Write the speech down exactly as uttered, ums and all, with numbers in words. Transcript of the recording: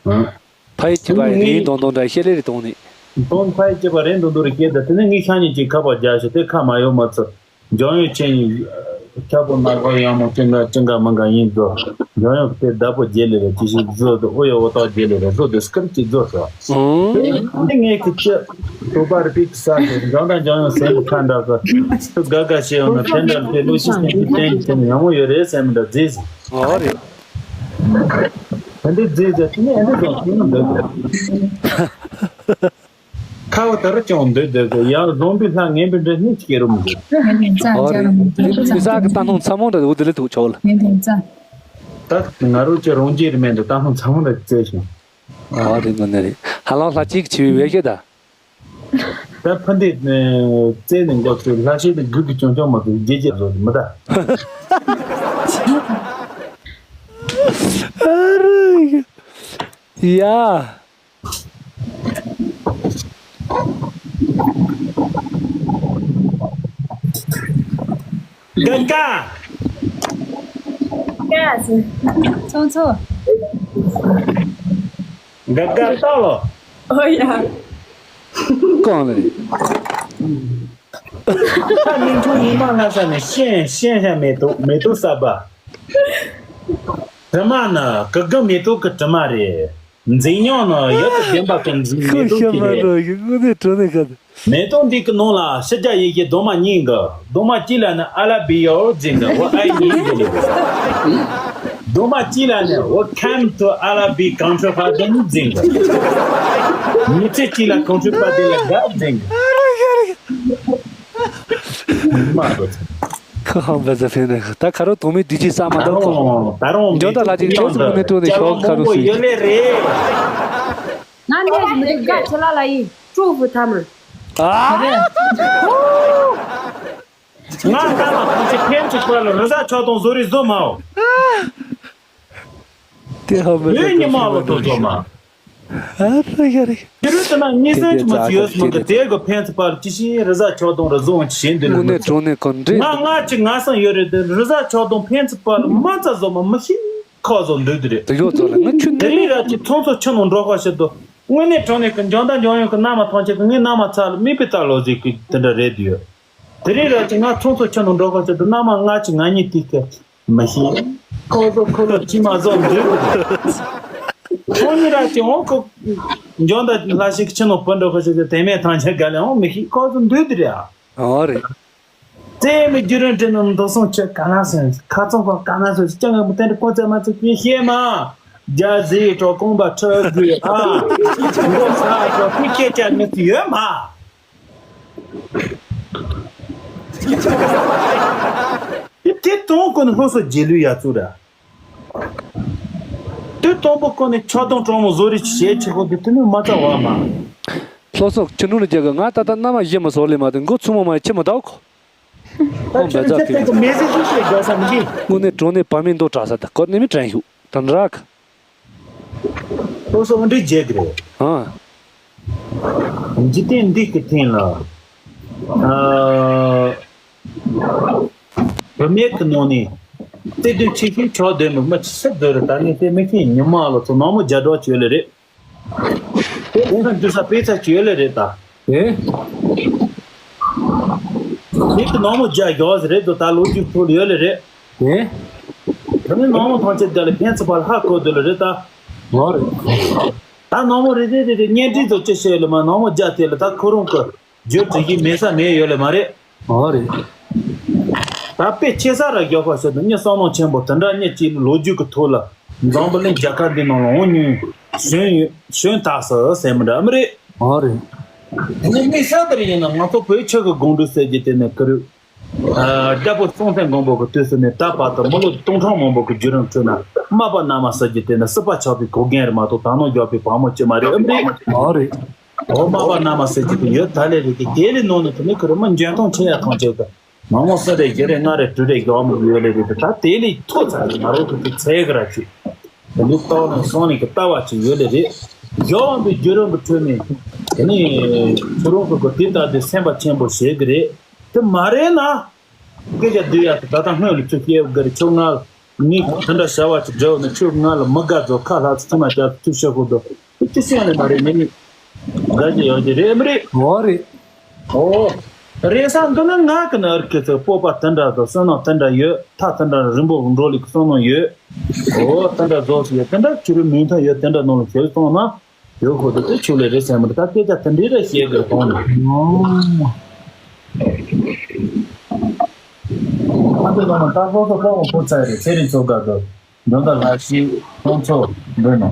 ཨང་། ཕ་ཡི་སྐྱིད་པ་ཡི་རིན་དོང་དོང་འདྲ་བཤད་ལེ་རེ་གཏོང་ནི། དོང་ཕ་ཡི་སྐྱིད་པ་རིན་དོང་དོང་རེ་སྐྱེས་ད་དེ་ནས་ངས་ཤ་ཉེ་ཅིག་ཁ་པར་རྒྱག་ཞིག་དེ་ཁ་མ་ཡོད་མ་ཚུ། འཇང་ཡོད་ཅན་ཡིན། ཁྱབ་པོ་ནག་པོ་ཡང་མོ་ཅི་འགའ་ཅི་འགའ་མི་འགའ་ཡིན་ཚོ། འཇང་ཡོད་དེ་བདག་པོ་རྒྱལ་ལེ་རེ་ཅི་ཞིག་བཟོ་དུ་ཨོ་ཡོ་འོ་ཏོག་རྒྱལ་ལེ་རེ་བཟོ་དུ་སྐར་གཅིག་བཟོ་ཤོག་ཨང་། དེ་ངས་ཀྱི་ཅི། དོ་པར་པིག་ས་ཞིག་འཇང་དང་འཇང་ཡོད་སེམས་ཁ་འདྲ་གི། དགའ་དགའ་བྱེད་འོ་ན་ཕན་འདྲ་དེ་ལོ་ཞིག་སེམས་ཀྱི་བསྟན་ཅི་ཡང་མོ་ཡོད་རེད་སེམས་འདྲ་རྫིས། ཨོ་རེད། ཨ་འདི་རྫིས་ཟེར་དེ་ནས་ཨ་འདི་ཙང་ཐུང་འདོད། ཁ་བ་དར་ཅང་འདོད་འདོད་གི་ཡང་རྫོང་པའི་ལྷ་ངན་པའི་འདྲ་སྙིང་སྐྱེ་རུ་མི་འདོད། ཨོ་རེད། མི་ཟག་གི་ལྟ་སྣང་ཚ་མོ་འདྲ་འོ་དེ་ལས་ཐུག་ཆོག་ལ། ད་ང་རོ་ཅི་རང་རྒྱལ་རི་མེད་འདི་ལྟ་སྣང་ཚ་མོ་འདྲ་བཙལ་ཞིང་། ཨོ་རེད་ནོ་ནི་རེད། ཧ་ལམ་ལྷ་གཅིག་གི་ཆེ་བའི་བས་ཤེ་ད། ད་ཕ་འདི་རྩེ་ནས་འགོ་ཚུགས་ལྷ་ཤེ་ནི་གུ་གི་ཅུང་ཅུང་མ་གཏོགས་རྒྱལ་རྒྱལ་བཟོ་མི་ད། ཡ། དགའ་དགའ། དགའ་སི། ཚོང་ཚོ། དགའ་དགའ་ལྟ་ལོ། ཨོ་ཡ། གང་ལ་རེད། ད་མི་འཁྲུག་ཉི་མ་ལྷ་ས་ནས་ཤེས་ཤེས་ཤ་མེ་ཏོག་མེ་ཏོག་གསར་པ། དྲི་མ་ནི་གི་གི་མེ་ཏོག་གི་དྲི་མ་རེད། མཛེས་ཉམས་ནི་ཡུལ་དུ་ལྡན་པ་གི་མཛེས་མེ་ཏོག་གི་རེད། དངོས་གནས་དྲང་གནས་ཁ། མེ་ཏོག་འདི་གི་ནང་ལ་ཕྱི་རྒྱལ་ཡི་གེ་གདོང་མ་གཉིས་འགའ། གདོང་མ་གཅིག་ལ་ནི་ཨ་ལ་བི་ཡོ་ཟེར་འགའ་འོ་ཨ་ཡི་ཡིན་གི་ལེ། གདོང་མ་གཅིག་ལ་ནི་Welcome to Arabi Country Garden ཟེར་འགའ། མི་ཚེ་གཅིག་ལ་Country Garden ལ་དགའ་ཟེར་འགའ། མ་རེད། ཁ་ཧང་བ་ཟ་ཕན་རེད། ད་ཁ་རོ་དོ་མི་དུས་ཀྱི་ས་མ་ད་ཁོ། ད་རུང་འཇོ་ད་ལ་ཅིག་ཅོག་ཙམ་ནས་སྤྲོ་ནས་ཤོག་ཁ་རོ་སུ་ཡོད་ལེ་རེད། ང་ནས་མི་དགའ་ཁྱེད་ལ་ལ་ཡིན་ཀྲུ་ཧྥུ་ཐ་མ། ཨ། ང་ད་ལ་ཁོང་ཚོ་ཕན་ཚུན་བར་ལ་རི་གཟར་ཆག་དང་བཟོ་རིག་བཟོ་མའོ། དེ་ཧ་མི་ལོས་ཉི་མ་ལོ་དོ་བཟོ་མ། ཨ་ར་ཡ་རེ། ཁྱེད་རང་ཚོ་ན་གཉིས་སེམས་ཀྱི་མ་ཚོ་ཡོད་སྨོ་གི་དེ་གི་ཕན་ཚུན་བར་ལ་ཅི་ཞིག་རི་གཟར་ཆག་དང་རི་བཟོ་འོང་ཅི་ཞེས་འདི་ལ་དངོས་གནས་དྲང་གནས་གང་འདྲས། ང་ང་ཅི་ང་སང་ཡོད་རེད་དེ་རི་གཟར་ཆག་དང་ཕན་ཚུན་བར་ལ་མ་རྩ་བཟོ་མ་མི་ཤེས་ཁོ་བཟོ་འདོད་དེ་རེད། དེ་ཡོད་ཚོ་ལ་ང་ཁྱོད་དེ་འདྲས། རིང་ར་ཅི་ཚོང་ཚོ་ཁྱོད་ནང་འགྲོ་ཁ་ཤེད་དོ། དངོས་གནས་དྲང་གནས་ཀྱི་འཇང་དང་འཇང་ཡོང་གི་མནའ་མ་ཐང་ཆེད་དུ་ངའི་མནའ་མ་ཚ་ལ་མིག་དཔེ་ལྟ་ལོ་ཟིག་གི་དེ་འདྲ་རེད་དེ་ཡོད། དེ་རིང་ར་ཅི་ང་ཚོང་ཚོ་ཁྱོད་ནང་འགྲོ་ཁ་ཤེད་དོ་མནའ་མ་ང་ཅི་ང་གཉིས་དེ་ཁྱོད། མི་ཤེས། ཁོ་ཚོ་ཁོ་ཚོ་ཅི་མ་བཟོ་འདུག་ཁོང་གཉིས་ར་ཅི་འོང་ཁོ། འཇོན་ད་ལྷ་ཞིག་ཕྱི་ནང་སྤུན་འགྲོ་ཁ་ཤས་ཀྱི་དེ་མེད་ཐང་ཆད་ག་ལེ་འོང་མི་ཤེས་ཁོ་ཚོ་འདུག་དེ་རེད་ཨ། ཨོ་རེད། རྩེ་མི་རྒྱུ་རིན་དྲི་ནང་འདུག་སོང་ཆེ་ག་ན་སོང་ཁ་ཚོང་ཁོ་ག་ན་སོང་ཅང་ངས་མི་བསྟན་དྲི་ཀོ་ཚད་མ་ཚོད་ཀྱི་ཤེས་མ། རྒྱ་ཟིག་གྲོགས་ཀོང་པ་ཁྲི་དགོས་ཨ། མགོ་ས་ཁྲོ་ཁུ་སྐད་ཆ་མི་ཚེ་ཡོད་མ། དེ་དོན་ཀུན་ནས་སློབ་གསོ་རྒྱས་ལུས་ཡ་ཚུར་ར། དེ་དང་པོ་ཀུན་ནས་ཆགས་སྡང་དྲང་མོ་བཟོ་རིགས་ཀྱི་བྱེད་ཆེ་ཁོ་དེ་དེ་ནས་མ་རྩ་བ་མ། སློབ་གསོ་ཁྱི་ནོར་རྒྱག་གི་ང་ད་ལྟ་མནའ་མ་གཞི་མ་བཟོ་ལེ་མ་དེ་མགོ་ཚུགས་མ་མ་ཁྱི་མ་དག་ཁོ། ད་ཁྱོད་ཚོ་ཚེ་ཚད་ཀྱི་མེ་ཟི་ཤུ་ཤེས་དགོས་ས་མི་གི། དངོས་གནས་དྲང་གནས་བ་མེད་མདོ་དྲག་ས་ད་ཁོ་ནི་མི་དྲན་ཤུགས་དང་རག་ཁོ་སོ་འདྲི་བརྗེད་ཀྱི་རེད། ཨ། འཇིག་རྟེན་འདི་གི་སྟེང་ལ། ཨ། བུད་མེད་ཀྱི་ནང་ནས། བརྩེ་དུང་ཆེ་ཤོས་ཆགས་སྡོད་མི་མི་ཆི་སེ་སྡོད་རེད་ད་ངས་དེ་མི་ཤེས་ཉི་མ་ལོ་ཚོ་ནང་མོ་རྒྱ་སྒྲོག་བྱོས་ལེ་རེད། དེ་ཚོ་འདུག་ས་དཔེ་ཚ་བྱོས་ལེ་རེད་ད། ཨེ། མི་གི་ནང་མོ་རྒྱ་ཞོག་ཟེར་རེད་དོ་ད་ལོ་རྒྱུས་ཕུལ་ཡོད་ལེ་རེད། ཨེ། དེ་ནི་ནང་མོ་ཐང་ཆེ་རྒྱ་ལ་ཕན་ཚུན་བར་ལ་ཧ་གོ་སྡོད་ལེ་རེད་ད། ཨོ་རེད། ད་ནང་མོ་རེད་རེད་རེད་རེད་གཉེན་སྒྲིག་ཚོ་ཅི་བྱས་ལེ་མ་ནང་མོ་རྒྱ་དེ་ལ་ད་ཁོ་རང་གི་རྒྱུ་དྲི་གི་མེད་ས་མེད་ཡོད་ལེ་མ་རེད། ཨོ་རེད། ད་དཔེ་ཆེ་ས་ར་རྒྱག་པ་ཤོད་དུ་མྱི་བསམ་བློ་ཆེན་པོ་དེ་འདྲ་མྱི་གཅིག་ལོ་རྒྱུས་ཀྱི་ཐོག་ལ་འཛམ་བུ་གླིང་རྒྱལ་ཁབ་འདི་ནང་ལ་འོང་མྱོང་ཞོན་ཞོན་དག་ས་ཟེར་མི་འདྲ་མི་རེད། ཨོ་རེད། དེ་ནས་དམིགས་བསལ་དེར་ཡིན་ན་ང་ཚོ་བོད་ཆོལ་ཁའི་སྒང་དྲུག་ཟེར་རྒྱུ་དེ་ནས་ཀི་རུ། རྒྱལ་པོ་སྲོང་བཙན་སྒམ་པོ་གི་དུས་སུ་ནས་ད་བར་དུ་མི་ལོ་སྟོང་ཕྲག་མང་པོ་གི་བརྒྱུད་རིམ་ཁྲོད་ན་སྨྲ་པ་རྣལ་མ་ཟེར་རྒྱུ་དེ་ནི་སྲིད་པ་ཆགས་པའི་གོ་རྒན་རེད་མ་གཏོགས་ད་ནང་རྒྱག་པའི་བག་མོ་ཅི་མ་རེད་ཨེ་མ་རེད། ཨོ་རེད། འོ་སྨྲ་པ་རྣལ་མ་ཟེར་རྒྱུ་དེ་ཡོད་ད་ལེ་རེད་དེ་དེ་ལས་ནང་ནས་དེ་ནི་ཁོ་རང་མི་འཇོན་ཐང་ཆེ་ཡ་ཐང་ཆེ་གི་མང་མོ་ས་རེ་བཞི་རེ་ལྔ་རེ་དྲུག་རེ་བཞག་མི་ཡོད་ལེ་རེད་དེ་ད་དེ་ལས་མཐོ་ཚ་རེད་མ་རེད་དེ་དེ་ཚད་གི་ར་ཅིག་དེ་ནི་ལྟ་བ་ནང་སོང་ནས་གི་ལྟ་བ་ཅིག་ཡོད་ལེ་རེད། བཞག་པའི་བརྒྱུད་རིམ་གི་ཁྲོད་ནས་དེ་ནི་ཁོ་རང་གི་གོ་དེ་ལྟ་དེ་སེམས་པ་ཆེན་པོ་བྱེད་གི་རེད་དེ་མ་རེད་ན། སྐད་ཆ་བསྡུས་ཡག་གི་ད་ལྟ་སྔོན་ལ་ཚུར་སྐྱེལ་དགོས་རེད་ཁྱོད་ང་ ངས་དེ་འདྲ་བྱ་བ་ཅིག་འབྲེལ་བ་ནས་ཁྱོད་ང་ལ་མི་དགའ་ཚོ་ཁ་ལྷག་ཚོ་ཐུག་མ་བྱ་ཚོ་ཐུག་བཤད་ཁོ་དོ། དེ་ཅི་སེང་ལས་མ་རེད། ངས་ནི་དགའ་གི་ཡོད་ཀྱི་རེད་མི་རེད། འོ་རེད། ཨོ། རེད་ས་འདི་ནི་ང་གི་ནི་ཨར་ཁེ་ཚོ་སྤོབས་པ་དེ་འདྲ་དང་བསོད་ནམས་དེ་འདྲ་ཡོད། ཐབས་དེ་འདྲ་རིང་པོ་འགྲོ་ལི་གི་བསམ་བློ་ཡོད། ཨོ་དེ་འདྲ་རྫོགས་སུ་ཡོད། དེ་འདྲ་ཁྱོད་རའི་མིང་ཐོན་ཡོད། དེ་འདྲ་ནང་ལ་ཁྱེར་སོང་ན་ཡོད་ཁོ་དེ་དེ་ཁྱོད་ལས་རེད་ཟེར་མི་འདུག་ད་སྐད་ཆ་དེ་འདྲའི་ར་བཤད་དགོས་གོང་ནས། ཨ་འདི་ལ་ན་ད་ཁོ་ཚོ་ཁོ་ཁོ་ཚ་རེད། ཚེ་རིང་ཚོ་དགའ་དགའ་འདོན་ད་ལྷ་ཤི་སྟོང་ཚོ་འདོན་ནོ།